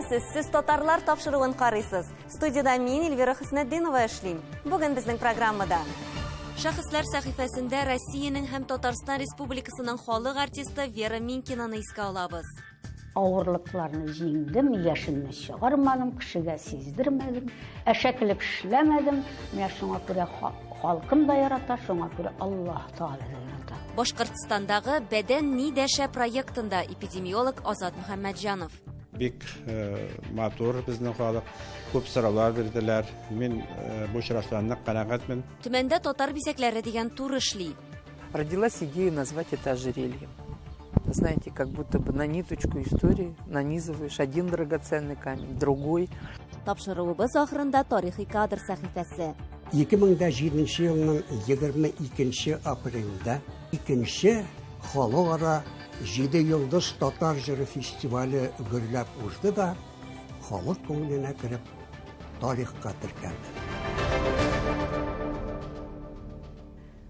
Исәнмесез, сез татарлар тапшыруын карыйсыз. Студиядә мин Эльвира Хөснетдинова эшлим. Бүген безнең программада Шәхесләр сәхифәсендә Россиянең һәм Татарстан Республикасының халык артисты Вера Минкинаны искә алабыз. Авырлыкларны җиңдем, яшемне чыгармадым, кешегә сиздермәдем, әшәкелек эшләмәдем. Менә шуңа күрә халкым да ярата, шуңа күрә Аллаһ Тәгалә дә ярата. Башкортстандагы Бәдән ни дәшә проектында эпидемиолог Азат Мөхәммәтҗанов. Бик э, матур безнең халык, күп сораулар бирделәр. Мин э, бу очрашудан нык канәгатьмен. Төмәндә татар бизәкләре дигән тур эшли. Родилась идея назвать это ожерельем. Знаете, как будто бы на ниточку истории нанизываешь один драгоценный камень, другой. Тапшыруыбыз ахырында тарихи кадр сәхифәсе. 2007 елның 22 апрелендә икенче халыкара Җиде йолдыз татар җыры фестивале гөрләп узды да, халык күңеленә кереп, тарихка теркәлде.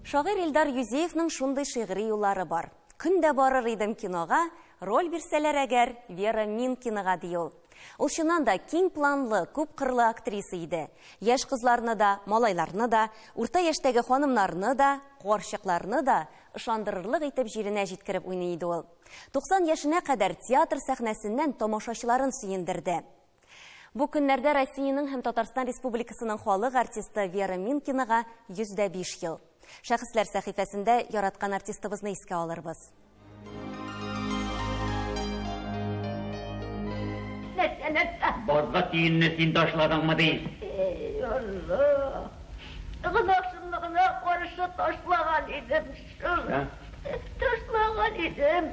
Шагыйрь Илдар Юзеевның шундый шигъри юллары бар. Көн дә барыр идем кинога, роль бирсәләр әгәр, Вера Минкинага, ди ул. Ул чыннан да киң планлы, күп кырлы актриса иде. Яшь кызларны да, малайларны да, урта яшьтәге ханымнарны да, карчыкларны да ышандырырлык итеп җиренә җиткереп уйный иде ул. 90 яшенә кадәр театр сәхнәсеннән тамашачыларын сөендерде. Бу көннәрдә Россиянең һәм Татарстан Республикасының халык артисты Вера Минкинага 105 ел. Шәхесләр сәхифәсендә яраткан артистыбызны искә алырбыз. Нәрсә, нәрсә? Базга тиенне син ташладыңмы, ди? Эй, Алла! Гөнаһ шомлыгына каршы ташлаган идем шул. Ташлаган идем.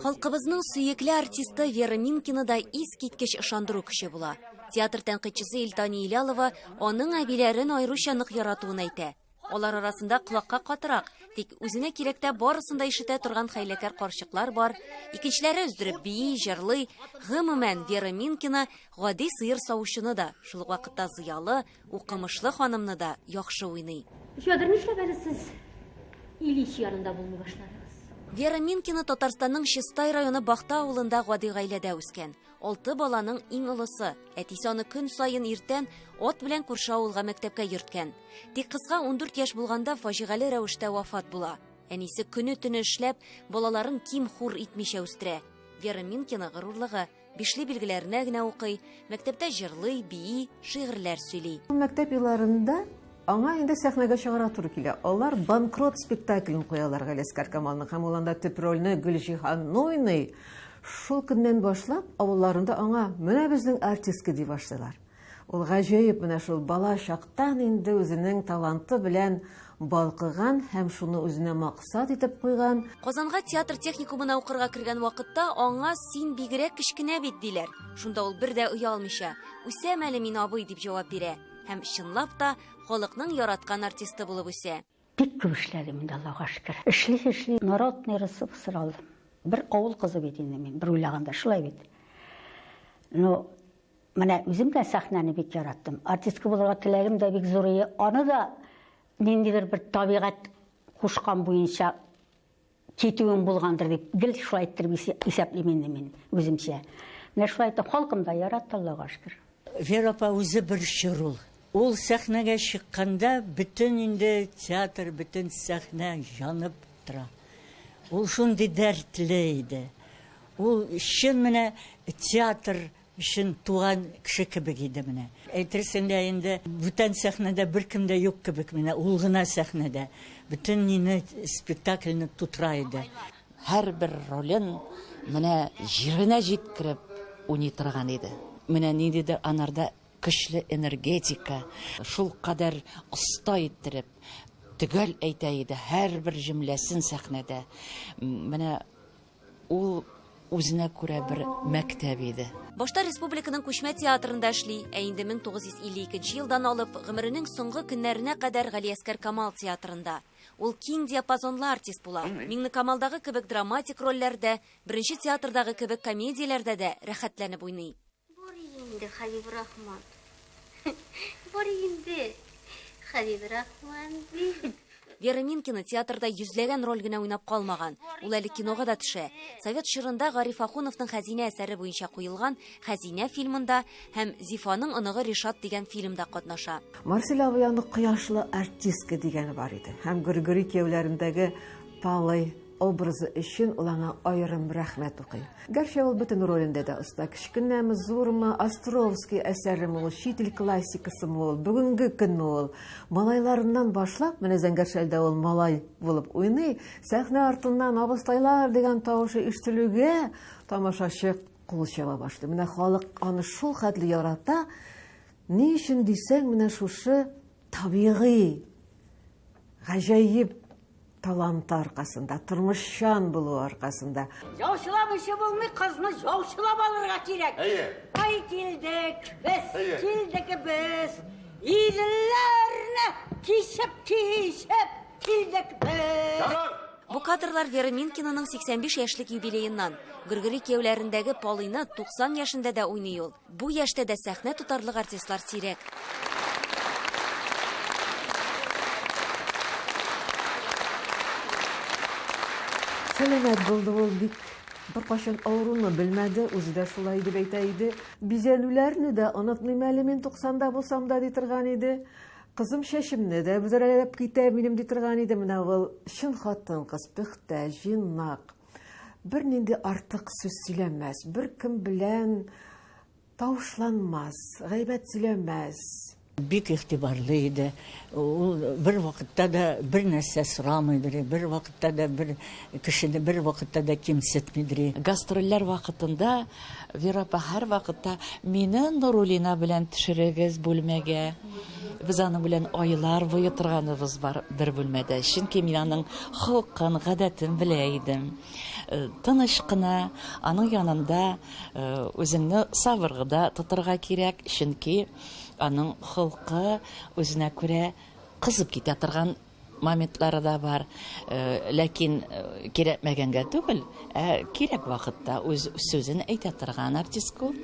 Халкыбызның сөекле артисты Вера Минкинада искиткеч ышандыру көче була. Театр тәнкыйтьчесе Илтания Илялова аның әбиләрен аеруча нык яратуын әйтә. Алар арасында колакка катырак, тик үзенә кирәктә барысын да ишетә торган хәйләкәр карчыклар бар. Икенчеләре өздереп бии, җырлый. Гомумән, Вера Минкина гади сыер савучыны да, шул ук вакытта зыялы, укымышлы ханымны да яхшы уйный. Федор, нишләп әле сез Ильич янында булмый башладыгыз? Вера Минкина Татарстанның Чистай районы Бахта авылында гади гаиләдә үскән. Алты баланың иң олысы. Әтисе аны көн саен иртән ат белән күрше авылга мәктәпкә йөрткән. Тик кызга 14 яшь булганда фаҗигале рәвештә вафат була. Әнисе көне-төне эшләп, балаларын ким-хур итмичә үстерә. Вера Минкина горурлыгы. Бишле билгеләренә генә укый, мәктәптә җырлый, бии, шигырьләр сөйли. Мәктәп елларында аңа инде сәхнәгә чыгарга туры килә. Алар Банкрот спектаклен куялар Галиәсгар Камалның һәм ул анда төп рольне Гөлҗиһанны уйный. Шул көннән башлап авылларында аңа менә безнең артистка ди башлыйлар. Ул гаҗәеп менә шул бала чактан инде үзенең таланты белән балкыган һәм шуны үзенә максат итеп куйган. Казанга театр техникумына укырга кергән вакытта аңа син бигрәк кечкенә бит, диләр. Шунда ул бер дә оялмыйча, үсәм әле мин, абый, дип җавап бирә. Һәм чынлап та халыкның яраткан артисты булып үсә. Бик күп эшләдем инде, Аллага шөкер. Эшли-эшли народный РСФСР алдым. Бер авыл кызы бит инде мин, бер уйлаганда шулай бит. Ну, Менә үзем дә сәхнәне бик яраттым. Артистка булырга теләгем дә бик зур иде. Аны да ниндидер бер табигать кушкан буенча китүем булгандыр дип гел шулай иттереп исәплим инде мин үземчә. Менә шулай итеп халкым да яратты, Аллага шөкер. Вера апа үзе бер чор ул. Ул сәхнәгә чыкканда бөтен инде театр, бөтен сәхнә янып тора. Ул шундый дәртле иде. Ул чын менә театр Чын туган кеше кебек иде менә. Әйтерсең лә инде бүтән сәхнәдә беркем дә юк кебек менә, ул гына сәхнәдә. Бөтен нине, спектакльне тутыра иде. Һәрбер ролен менә җиренә җиткереп уйный торган иде. Менә ниндидер анарда көчле энергетика, шулкадәр оста иттереп, төгәл әйтә иде һәрбер җөмләсен сәхнәдә. Менә Ул үзенә күрә бер мәктәп иде. Башта республиканың күчмә театрында эшли, ә инде 1952 елдан алып, гомеренең соңгы көннәренә кадәр Галиәсгар Камал театрында. Ул киң диапазонлы артист була. Миңнекамалдагы кебек драматик рольләрдә, беренче театрдагы кебек комедияләрдә дә рәхәтләнеп уйный. Бар инде, Хәбибрахман. Бар инде, Хәбибрахман бик. Вера Минкина театрда йөзләгән роль генә уйнап калмаган. Ул әле кинога да төшә. Совет чорында Гариф Ахуновның Хәзинә әсәре буенча куелган Хәзинә фильмында һәм Зифаның оныгы Ришат дигән фильмда катнаша. Марсель абый аны кояшлы артистка дигәне бар иде. Һәм Гөргөри кияүләрендәге Палый образы өчен ул аңа аерым рәхмәт укый. Гәрчә ул бөтен ролендә дә оста. Кечкенәме, зурмы, Островский әсәреме ул, чит ил классикасымы ул, бүгенге көнме ул. Малайларыннан башлап, менә Зәңгәр шәлдә ул малай булып уйный, сәхнә артыннан абыстайлар дигән тавышы ишетелүгә тамашачы кул чаба башлый. Менә халык аны шул хәтле ярата. Ни өчен дисәң, менә шушы табигый, гаҗәеп таланты аркасында, тормышчан булуы аркасында. Яучыламыйча булмый, кызны яучылап алырга кирәк. Әйе. Ай килдек без, Әйе. килдек без. Иделләрне кичеп-кичеп килдек без. Бу кадрлар Вера Минкинаның 85 яшьлек юбилееннан. Гөргөри кияүләрендәге Палыйны 90 яшендә дә уйный ул. Бу яшьтә дә сәхнә тотарлык артистлар сирәк. Сәламәт булды ул бик. Беркайчан авыруны белмәде, үзе дә шулай дип әйтә иде. Бизәнүләрне дә онытмыйм әле мин 90-да булсам да, ди торган иде. Кызым чәчемне дә бөдрәләп китә минем ди торган иде. Менә ул чын хатын-кыз, пөхтә, җыйнак. Бернинди артык сүз сөйләмәс, беркем белән тавышланмас, гайбәт сөйләмәс. Бик игътибарлы иде. Ул бер вакытта да бер нәрсә сорамыйдыр, бер вакытта да бер кешене бер вакытта да кимсетмидер. Гастрольләр вакытында Вера апа һәрвакытта мине Нуруллина белән төшерегез бүлмәгә. Без аның белән айлар буе торганыбыз бар бер бүлмәдә. Чөнки мин аның холкын, гадәтен белә идем. Э, тыныч кына аның янында э, үзеңне сабыр да тотырга кирәк, чөнки аның холкы үзенә күрә кызып китә торган моментлары да бар. Э, ләкин э, кирәкмәгәнгә түгел, ә кирәк вакытта үз сүзен әйтә торган артист ул.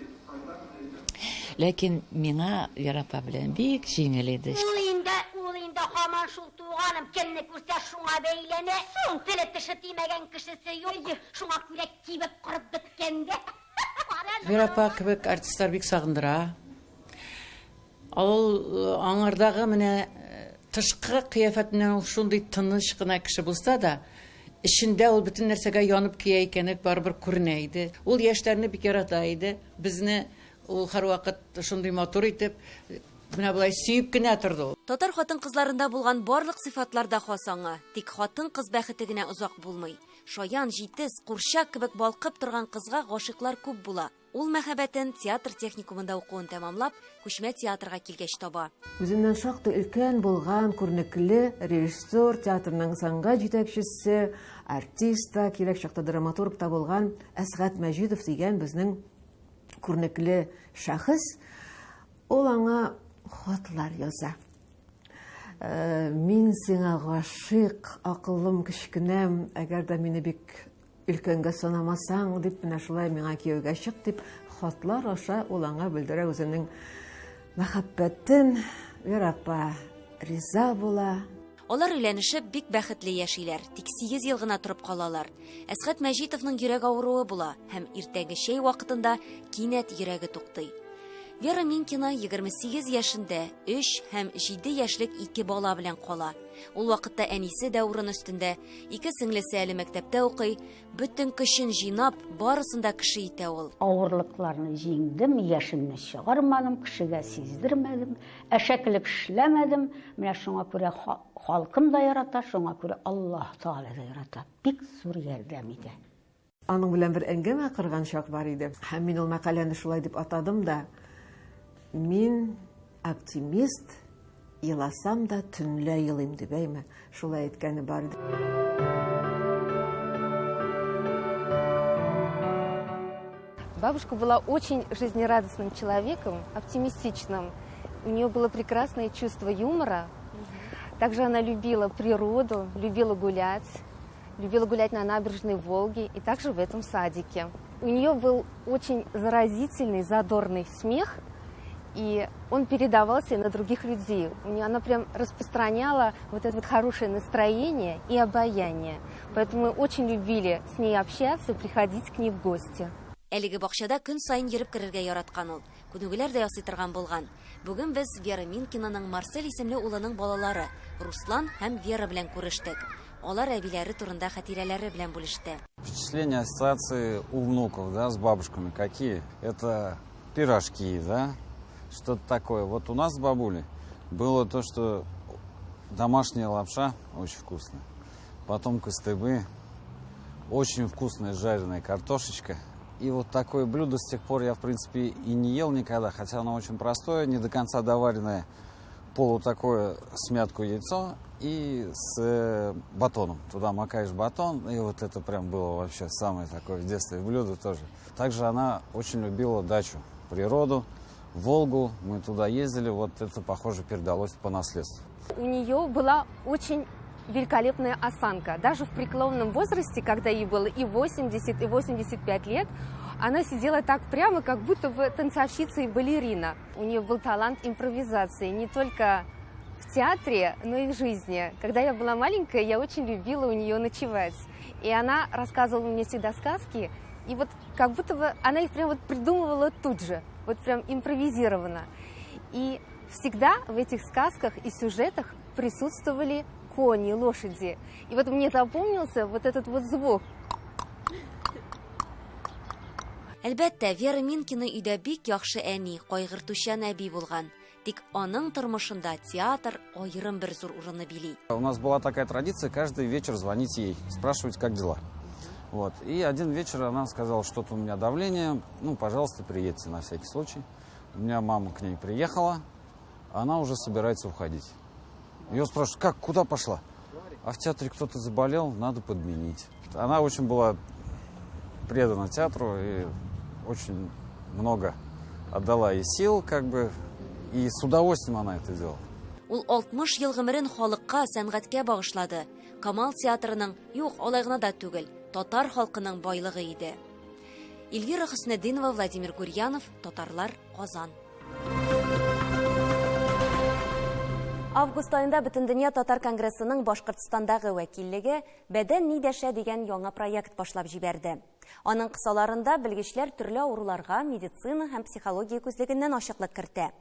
Ләкин миңа Вера апа белән бик җиңел иде. Ул инде, ул инде һаман шул туганым, кемне күрсә шуңа бәйләнә. Соң теле теше тимәгән кешесе юк. Шуңа күрә кибеп корып беткән дә. Вера апа кебек артистлар бик сагындыра. Ул э, аңардагы менә э, тышкы кыяфәтеннән ул шундый тыныч кына кеше булса да, эчендә ул бөтен нәрсәгә янып көя икәне барыбер күренә иде. Ул яшьләрне бик ярата иде. Безне ул һәрвакыт шундый матур итеп, менә болай сөеп кенә торды ул. Татар хатын-кызларында булган барлык сыйфатлар да хас аңа. Тик хатын-кыз бәхете генә озак булмый. Шаян, җитез, курчак кебек балкып торган кызга гашыйклар күп була. Ул мәхәббәтен театр техникумында укуын тәмамлап, күчмә театрга килгәч таба. Үзеннән шактый өлкән булган күренекле режиссер, театрның сәнгать җитәкчесе, артист та, кирәк чакта драматург та булган Әсгать Мәҗитов дигән безнең күренекле шәхес, ул аңа хатлар яза. Э, мин сиңа гашыйк, акыллым кечкенәм, әгәр дә мине бик өлкәнгә санамасаң, дип, менә шулай миңа кияүгә чык, дип, хатлар аша ул аңа белдерә үзенең мәхәббәтен. Вера апа риза була. Алар өйләнешеп бик бәхетле яшиләр, тик 8 ел гына торып калалар. Әсхәт Мәҗитовның йөрәк авыруы була һәм иртәнге чәй вакытында кинәт йөрәге туктый. Вера Минкина 28 яшендә 3 һәм 7 яшьлек ике бала белән кала. Ул вакытта әнисе дә урын өстендә, ике сеңлесе әле мәктәптә укый, бөтен көчен җыйнап, барысын да кеше итә ул. Авырлыкларны җиңдем, яшемне чыгармадым, кешегә сиздермәдем, әшәкелек эшләмәдем. Менә шуңа күрә халкым да ярата, шуңа күрә Аллаһ Тәгалә дә ярата. Бик зур ярдәм итә. Аның белән бер әңгәмә корган чак бар иде. Һәм мин ул мәкаләне шулай дип атадым да. Мин оптимист, еласам да төнлә елыйм дип, әйме? Шулай әйткәне бар иде. Бабушка была очень жизнерадостным человеком, оптимистичным. У нее было прекрасное чувство юмора. Также она любила природу, любила гулять любила гулять на набережной Волги и также в этом садике. У нее был очень заразительный, задорный смех, И он передавался на других людей. У нее она прям распространяла вот это вот хорошее настроение и обаяние. Поэтому мы очень любили с ней общаться, приходить к ней в гости. Әлеге бакчада көн саен йөреп керергә яраткан ул. Күнегүләр дә ясый торган булган. Бүген без Вера Минкинаның Марсель исемле улының балалары Руслан һәм Вера белән күрештек. Алар әбиләре турында хатирәләре белән бүлеште. Впечатления, ассоциации у внуков, да, с бабушками какие? Это пирожки, да, что-то такое. Вот у нас с бабулей было то, что домашняя лапша очень вкусная, потом кыстыбы, очень вкусная жареная картошечка. И вот такое блюдо с тех пор я, в принципе, и не ел никогда, хотя оно очень простое, не до конца доваренное, полу такое с мятку яйцо и с батоном. Туда макаешь батон, и вот это прям было вообще самое такое в детстве блюдо тоже. Также она очень любила дачу, природу, Волгу. Мы туда ездили, вот это, похоже, передалось по наследству. У нее была очень великолепная осанка. Даже в преклонном возрасте, когда ей было и 80, и 85 лет, она сидела так прямо, как будто бы танцовщица и балерина. У нее был талант импровизации не только в театре, но и в жизни. Когда я была маленькая, я очень любила у нее ночевать. И она рассказывала мне всегда сказки, и вот как будто бы она их прям вот придумывала тут же, вот прям импровизированно. И всегда в этих сказках и сюжетах присутствовали кони, лошади. И вот мне запомнился вот этот вот звук. Әлбәттә, Вера Минкина өйдә бик яхшы әни, кайгыртучан әби булган. Тик аның тормышында театр аерым бер зур урынны били. У нас была такая традиция каждый вечер звонить ей, спрашивать, как дела. Вот. И один вечер она сказала, что-то у меня давление, ну, пожалуйста, приедьте на всякий случай. У меня мама к ней приехала, она уже собирается уходить. Ее спрашивают, как, куда пошла? А в театре кто-то заболел, надо подменить. Она очень была предана театру и очень много отдала и сил, как бы, и с удовольствием она это делала. Ул 60 ел гомерен халыкка, сәнгатькә багышлады. Камал театрының, юк, алай гына да түгел, татар халкының байлыгы иде. Эльвира Хөснетдинова, Владимир Гурьянов, Татарлар, Казан. Август аенда Бөтендөнья татар конгрессының Башкортстандагы вәкиллеге Бәдән ни дәшә дигән яңа проект башлап җибәрде. Аның кысаларында белгечләр төрле авыруларга медицина һәм психология күзлегеннән ачыклык кертә.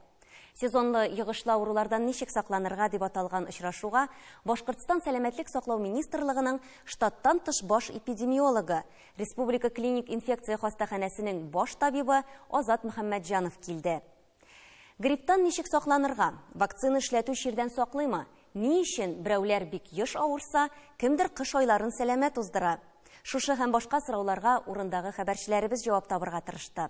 Сезонлы йогышлы авырулардан ничек сакланырга дип аталган очрашуга Башкортстан сәламәтлек саклау министрлыгының штаттан тыш баш эпидемиологы, Республика клиник инфекция хастаханәсенең баш табибы Азат Мөхәммәтҗанов килде. Грипптан ничек сакланырга? Вакцина эшләтү чирдән саклыймы? Ни өчен берәүләр бик еш авырса, кемдер кыш айларын сәламәт уздыра? Шушы һәм башка сорауларга урындагы хәбәрчеләребез җавап табырга тырышты.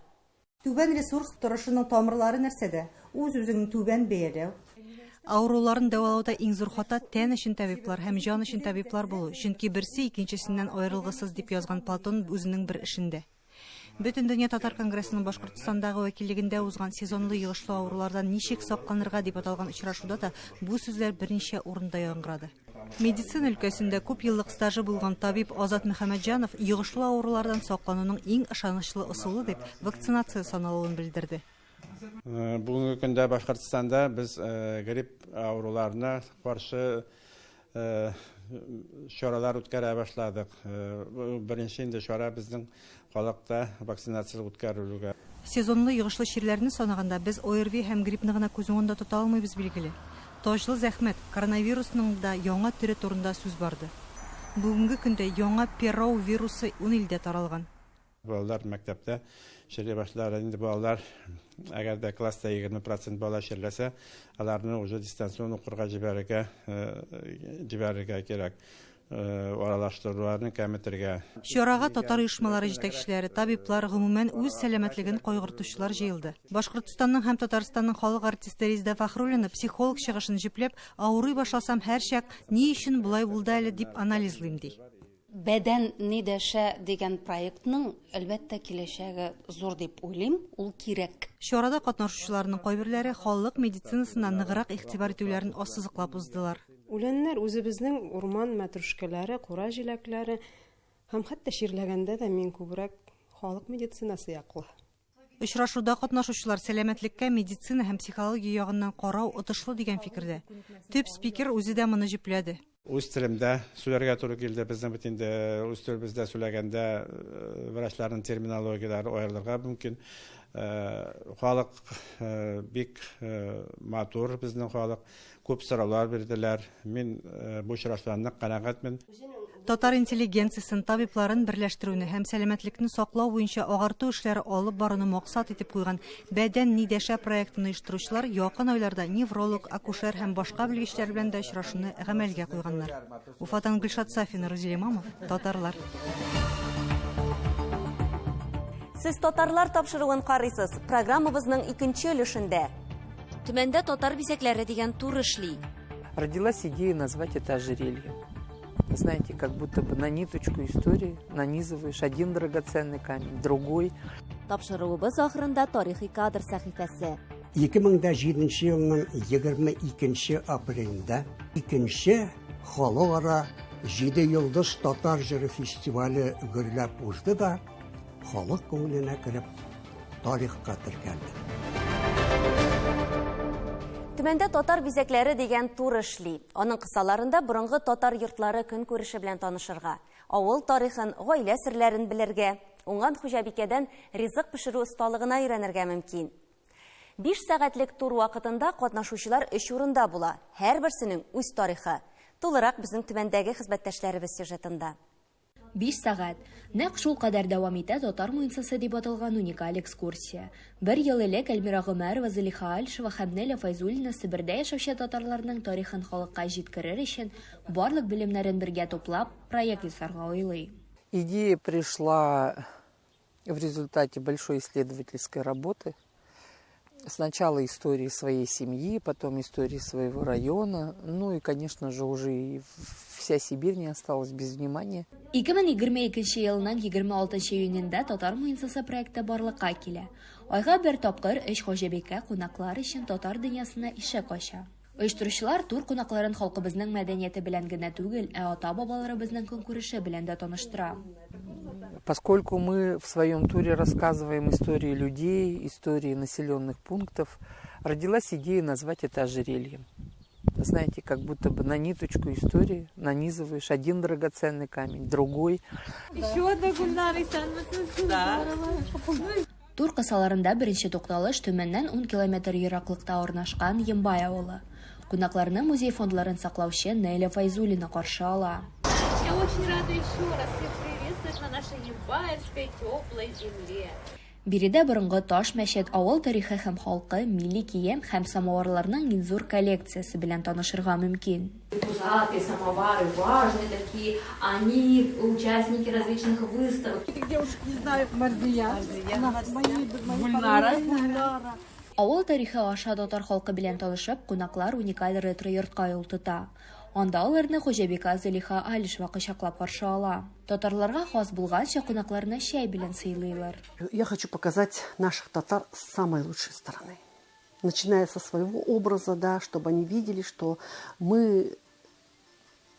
Түбән ресурс торышының тамырлары нәрсәдә? Үз-үзеңне түбән бәяләү. Авыруларын дәвалауда иң зур хата тән өчен табиблар һәм җан өчен табиблар булу, чөнки берсе икенчесеннән аерылгысыз дип язган Платон үзенең бер эшендә. Бөтендөнья татар конгрессының Башкортстандагы вәкиллегендә узган сезонлы йогышлы авырулардан ничек сакланырга дип аталган очрашуда да бу сүзләр берничә урында яңгырады. Медицина өлкәсендә күп еллык стажы булган табиб Азат Мөхәммәтҗанов йогышлы авырулардан саклануның иң ышанычлы ысулы дип вакцинация саналуын белдерде. Бүгенге көндә Башкортстанда без грипп авыруларына каршы чаралар үткәрә башладык. Беренче инде чара безнең халыкта вакцинация үткәрелүгә. Сезонлы йогышлы чирләрне санаганда без ОРВИ һәм гриппны гына күз уңында тота алмыйбыз билгеле. Таҗлы зәхмәт коронавирусның да яңа төре турында сүз барды. Бүгенге көндә яңа Перау вирусы 10 илдә таралган. Балалар мәктәптә чирли башлар. Инде балалар, әгәр дә класста 20% бала чирләсә, аларны уже дистанцион укырга җибәрергә кирәк. Аралаштыруларны кәметергә. Чарага татар оешмалары җитәкчеләре, табиблар, гомумән үз сәламәтлеген кайгыртучылар җыелды. Башкортстанның һәм Татарстанның халык артисты Резеда Фәхруллина психолог чыгышын җөпләп, авырый башласам һәрчак ни өчен болай булды әле дип анализлыйм ди. Бәдән ни дәшә дигән проектның әлбәттә киләчәге зур дип уйлыйм, ул кирәк. Чарада катнашучыларның кайберләре халык медицинасына ныграк игътибар итүләрен ассызыклап уздылар. Үләннәр үзебезнең урман мәтрүшкәләре, кура җиләкләре һәм хәтта чирләгәндә дә мин күбрәк халык медицинасы яклы. Очрашуда катнашучылар сәламәтлеккә медицина һәм психология ягыннан карау отышлы дигән фикердә. Төп спикер үзе дә моны җөпләде. Үз телемдә сөйләргә туры килде. Безнең бит инде үз телебездә сөйләгәндә врачларның терминологияләре аерылырга мөмкин. Халык бик матур безнең халык. Күп сораулар бирделәр. Мин бу очрашудан нык канәгатьмен. Татар интеллигенциясен, табибларын берләштерүне һәм сәламәтлекне саклау буенча агарту эшләре алып баруны максат итеп куйган Бәдән ни дәшә проектын оештыручылар якын айларда невролог, акушер һәм башка белгечләр белән дә очрашуны гамәлгә куйганнар. Уфадан Гөлшат Сафина, Рузил Имамов, Татарлар. Сез Татарлар тапшыруын карыйсыз. Программабызның икенче өлешендә. Төмәндә татар бизәкләре дигән тур эшли. Родилась идея назвать это ожерелье. Знаете, как будто бы на ниточку истории нанизываешь один драгоценный камень, другой. Тапшыруыбыз ахырында тарихи кадр сәхифәсе. 2007 елның 22 апрелендә икенче халыкара Җиде йолдыз татар җыры фестивале гөрләп узды да, халык күңеленә кереп, тарихка теркәлде. Төмәндә татар бизәкләре дигән тур эшли. Аның кысаларында борынгы татар йортлары көнкүреше белән танышырга, авыл тарихын, гаилә серләрен белергә, уңган хуҗабикәдән ризык пешерү осталыгына өйрәнергә мөмкин. 5 сәгатьлек тур вакытында катнашучылар өч урында була. Һәрберсенең үз тарихы. Тулырак безнең Төмәндәге хезмәттәшләребез сюжетында. 5 сәгать. Нәкъ шул кадәр дәвам итә Татар муенсасы дип аталган уникаль экскурсия. Бер ел элек Әлмира Гомәрова, Зөлиха Альшева һәм Неля Фәйзуллина Себердә яшәүче татарларның тарихын халыкка җиткерер өчен барлык белемнәрен бергә туплап, проект ясарга уйлый. Идея пришла в результате большой исследовательской работы. Сначала истории своей семьи, потом истории своего района, ну и, конечно же, уже и вся Сибирь не осталась без внимания. 2022 елның 26 июнендә Татар муенсасы проекты барлыкка килә. Айга бер тапкыр өч хуҗабикә кунаклар өчен татар дөньясына ишек ача. Оештыручылар тур кунакларын халкыбызның мәдәнияте белән генә түгел, ә ата-бабаларыбызның көнкүреше белән дә таныштыра. Поскольку мы в своем туре рассказываем истории людей, истории населенных пунктов, родилась идея назвать это ожерельем. Знаете, как будто бы на ниточку истории нанизываешь один драгоценный камень, другой. Еще одна Гульнара, Да. Тур кысаларында беренче тукталыш Төмәннән 10 километр ераклыкта урнашкан Ембай авылы. Кунакларны музей фондларын саклаучы Неля Файзуллина каршы ала. Я очень рада еще раз всех приветствовать на нашей Ембаевской теплой земле. Биредә борынгы таш мәчет, авыл тарихы һәм халкы, милли кием һәм самоварларның иң зур коллекциясе белән танышырга мөмкин. Пузатые самовары, важные такие, они участники различных выставок. Этих девушек не знаю. Марзия. Гульнара. Авыл тарихы аша татар халкы белән танышып, кунаклар уникаль ретро-йортка юл тота. Анда аларны хуҗабикә Зөлиха Алишева кочаклап каршы ала. Татарларга хас булганча, кунакларны чәй белән сыйлыйлар. Я хочу показать наших татар с самой лучшей стороны. Начиная со своего образа, да, чтобы они видели, что мы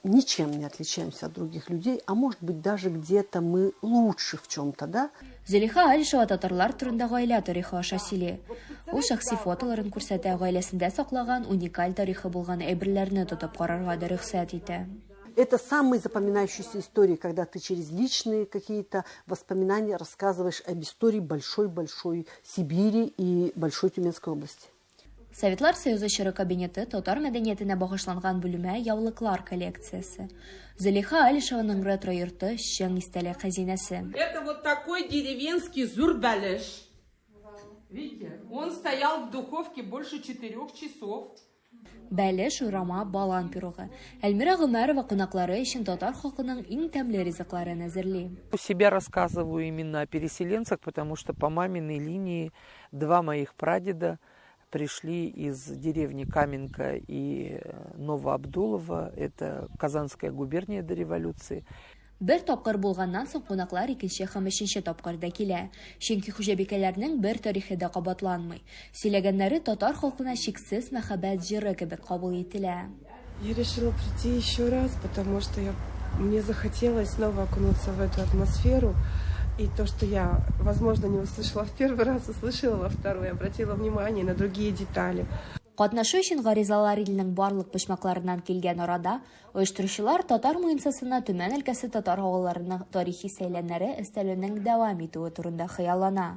ничем не отличаемся от других людей, а может быть даже где-то мы лучше в чем-то, да. Зөлиха Алишева татарлар турында гаилә тарихы аша сөйли. Ул шәхси фотоларын күрсәтә, гаиләсендә саклаган уникаль тарихы булган әйберләрне тотып карарга да рөхсәт итә. Это самые запоминающиеся истории, когда ты через личные какие-то воспоминания рассказываешь об истории большой-большой Сибири и большой Тюменской области. Советлар Союзы чоры кабинеты, татар мәдәниятенә багышланган бүлмә, яулыклар коллекциясе. Зөлиха Алишеваның ретро йорты чын истәлек хәзинәсе. Это вот такой деревенский зур бәлеш. Видите, он стоял в духовке больше 4 часов. Бәлеш, урама, балан пирогы. Әлмира Гомәрова кунаклары өчен татар халкының иң тәмле ризыкларын әзерли. У себя рассказываю именно о переселенцах, потому что по маминой линии два моих прадеда пришли из деревни Каменка и Новоабдулово, это Казанская губерния до революции. Бер тапкыр булганнан соң кунаклар икенче һәм өченче тапкыр да килә. Чөнки хуҗабикәләрнең бер тарихы да кабатланмый. Сөйләгәннәре татар халкына чиксез мәхәббәт җыры кебек кабул ителә. Я решила прийти еще раз, потому что мне захотелось снова окунуться в эту атмосферу. И то, что я, возможно, не услышала в первый раз, услышала во второй, обратила внимание на другие детали. Катнашу өчен гаризалар илнең барлык почмакларыннан килгән арада, оештыручылар Татар муенсасына Төмән өлкәсе татар авылларының тарихи сәйләннәре өстәлүнең дәвам итүе турында хыяллана.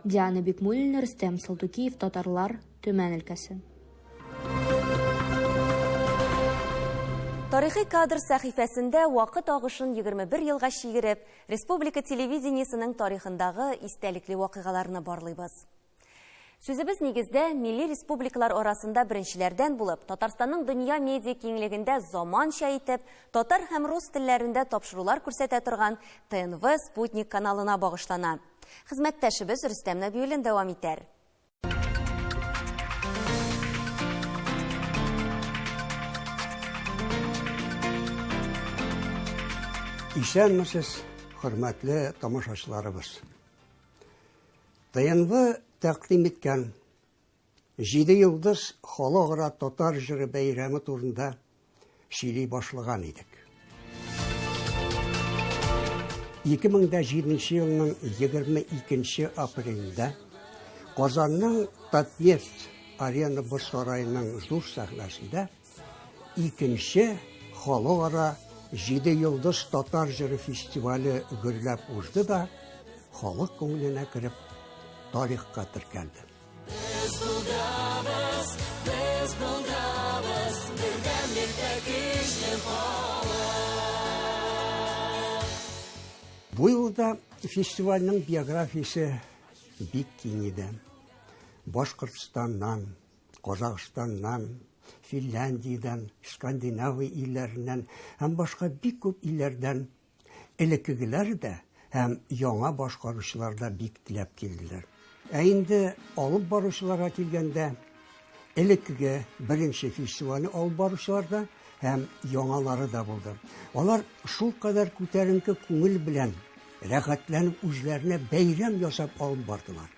Диана Бикмуллина, Рөстәм Салтукиев, Татарлар, Төмән өлкәсе. Тарихи кадр сәхифәсендә вакыт агышын 21 елга чигереп, республика телевидениесенең тарихындагы истәлекле вакыйгаларны барлыйбыз. Сүзебез нигездә милли республикалар арасында беренчеләрдән булып, Татарстанның дөнья медиа киңлегендә заманча итеп, татар һәм рус телләрендә тапшырулар күрсәтә торган ТНВ Спутник каналына багышлана. Хезмәттәшебез Рөстәм Нәбиуллин дәвам итәр. Исәнмесез, хөрмәтле тамашачыларыбыз. ТНВ тәкъдим иткән Җиде йолдыз халыкара татар җыры бәйрәме турында сөйли башлаган идек. 2007 елның 22 апрелендә Казанның Татнефть арена боз сараеның зур сәхнәсендә икенче халыкара Җиде йолдыз татар җыры фестивале гөрләп узды да, халык күңеленә кереп, тарихка теркәлде. Без булдырабыз, без булдырабыз, бердәмлектә көчле халык. Бу юлда фестивальнең биографиясе бик киң иде. Башкортстаннан, Казахстаннан, Финляндиядән, Скандинавия илләреннән һәм башка бик күп илләрдән элеккегеләр дә һәм яңа башкаручылар да бик теләп килделәр. Ә инде алып баручыларга килгәндә, элеккеге беренче фестивальне алып баручылар да һәм яңалары да булды. Алар шулкадәр күтәренке күңел белән, рәхәтләнеп үзләренә бәйрәм ясап алып бардылар.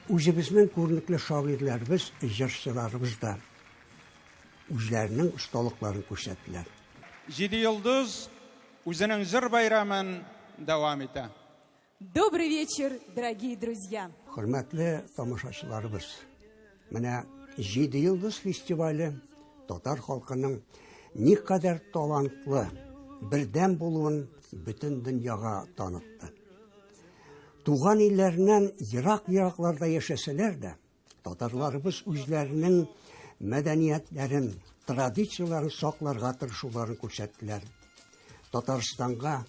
Үзебезнең күренекле шагыйрьләребез, җырчыларыбыз да үзләренең осталыкларын күрсәттеләр. Җиде йолдыз үзенең җыр бәйрәмен дәвам итә. Добрый вечер, дорогие друзья! Хөрмәтле тамашачыларыбыз, менә Җиде йолдыз фестивале татар халкының никадәр талантлы, бердәм булуын бөтен дөньяга танытты. Туган илләреннән ерак-еракларда яшәсәләр дә, татарларыбыз үзләренең мәдәниятләрен, традицияләрен сакларга тырышуларын күрсәттеләр. Татарстанга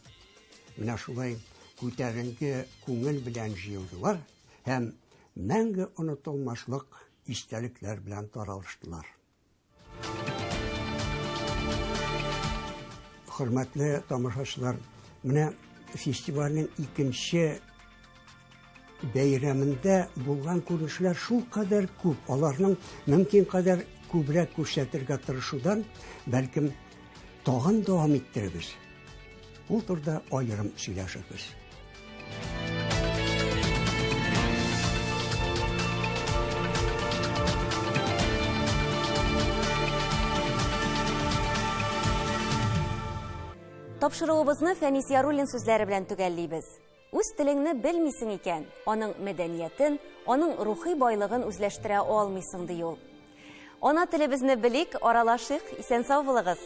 менә шулай күтәренке күңел белән җыелдылар һәм мәңге онытылмаслык истәлекләр белән таралыштылар. Хөрмәтле тамашачылар, менә фестивальнең икенче бәйрәмендә булган күренешләр шулкадәр күп, аларның мөмкин кадәр күбрәк күрсәтергә тырышудан, бәлкем, тагын дәвам иттерербез. Ул турыда аерым сөйләшербез. Тапшыруыбызны Фәнис Яруллин сүзләре белән төгәллибез. Үз телеңне белмисең икән, аның мәдәниятен, аның рухи байлыгын үзләштерә алмыйсың, ди ул. Ана телебезне белик, аралашыйк, исән-сау булыгыз!